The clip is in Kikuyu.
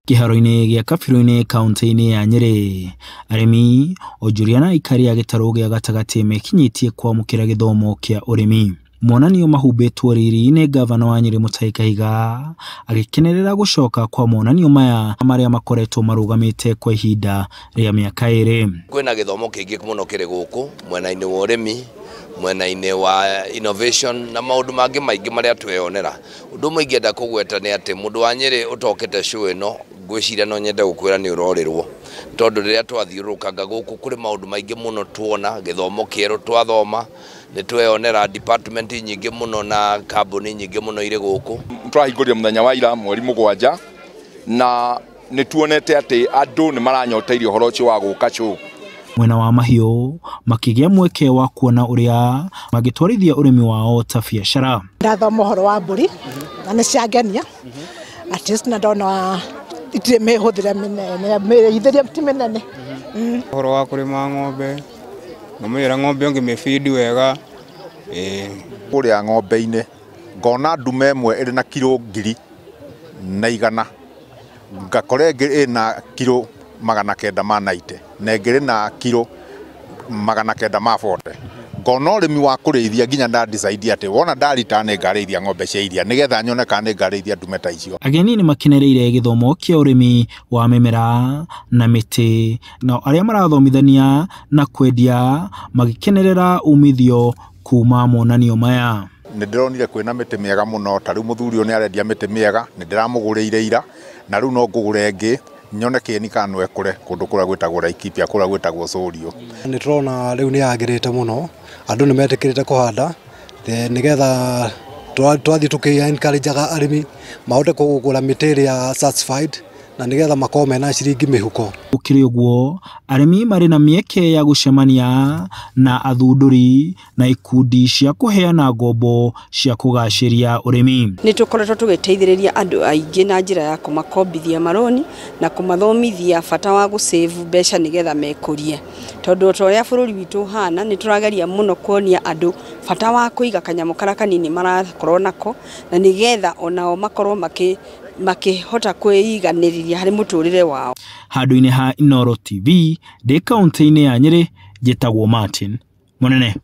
Kĩharo-inĩ gĩa Kabirũ-inĩ kaunti-inĩ ya Nyĩrĩ, arĩmi, onjoria na aikari a gĩtarũ gĩa gatagatĩ mekinyĩtie kwamũkĩra gĩthomo kĩa ũrĩmi. Monanio mahumbĩtwo riri nĩ ngavana wa Nyĩrĩ Mutahi Kahiga agĩkenerera gũcoka kwa monanio maya marĩa makoretwo marũgamĩte kwa ihinda rĩa mĩaka 2. Kwĩna gĩthomo kĩingĩ mũno kĩrĩ gũkũ mwena-inĩ wa ũrĩmi, mwena-inĩ wa innovation na maũndũ mangĩ maingĩ marĩa tweyonera. Ũndũ ũmwe ingĩenda kũgweta nĩ atĩ mũndũ wa Nyĩrĩ ũtokĩte show ĩno ngwĩciria no nyende gũkwĩra nĩ ũrorĩrwo, tondũ rĩrĩa twathiũrũrũkanga gũkũ kũrĩ maũndũ maingĩ mũno tuona, gĩthomo kĩerũ twathoma, nĩ tweyonera department nyingĩ mũno na kambuni nyingĩ mũno irĩ gũkũ. Tũrahingũrire mũthenya wa ira mweri 7 na nĩ tuonete atĩ andũ nĩ maranyoteire ũhoro ũcio wa gũka show. Mwena wa mahiũ makĩgĩa mweke wa kuona ũrĩa mangĩtwarithia ũrĩmi wao ta biacara. Ndathoma ũhoro wa mbũri na nĩ ciangenia, at least na ndona itirĩ mĩhũthĩre mĩnene, mĩrĩithĩrie ti mĩnene. Ũhoro wa kũrĩma ng'ombe, ngamwĩra ng'ombe ũngĩmĩbidi wega. Kũrĩa ng'ombe-inĩ ngona ndume ĩmwe ĩrĩ na kiro 1,100, ngakora ĩngĩ ĩna kiro 990 na ĩngĩ ĩrĩ na kiro 940. Ngona ũrĩmi wa kũrĩithia nginya nda decide atĩ wona ndarita nĩ ngarĩithia ng'ombe cia iria nĩgetha nyone kana nĩ ngarĩithia ndume ta icio. Ageni nĩ makenereire gĩthomo kĩa ũrĩmi wa mĩmera na mĩtĩ, nao arĩa marathomithania na kwendia magĩkenerera umithio kuma monanio maya. Nĩ ndĩronire kwĩna mĩtĩ mĩega mũno, ta rĩu mũthuri ũyũ nĩ arendia mĩtĩ mĩega, nĩ ndĩramũgũrĩire ira na rĩu no ngũgũre ĩngĩ nyone kĩeni kana no ĩkũre kũndũ kũrĩa gwĩtagwo Laikipia, kũrĩa gwĩtagwo Sũriũ. Nĩ tũrona rĩu nĩ yagĩrĩte mũno, andũ nĩ metĩkĩrĩte kũhanda nĩgetha twathiĩ tũkĩ encourage-aga arĩmi mahote kũgũra mĩtĩ ĩrĩa certified na nĩgetha makorwo mena ciringi mĩhuko. Gũkĩrĩ ũguo, arĩmi marĩ na mĩeke ya gũcemania na athundũri na ikundi cia kũheana ngombo cia kũgacĩria ũrĩmi. Nĩ tũkoretwo tũgĩteithĩrĩria andũ aingĩ na njĩra ya kũmakombithia maroni na kũmathomithia bata wa gũsave mbeca nĩgetha mekũrie, tondũ ta ũrĩa bũrũri witũ ũhana nĩ tũrageria mũno kuonia andũ bata wa kũiga kanyamũ karĩa kanini marakorwo nako na nĩgetha onao makorwo makĩhota kwĩiganĩria harĩ mũtũrĩre wao. Handũ-inĩ ha Inooro TV ndĩ kaunti-inĩ ya Nyĩrĩ, njĩtagwo Martin Mũnene.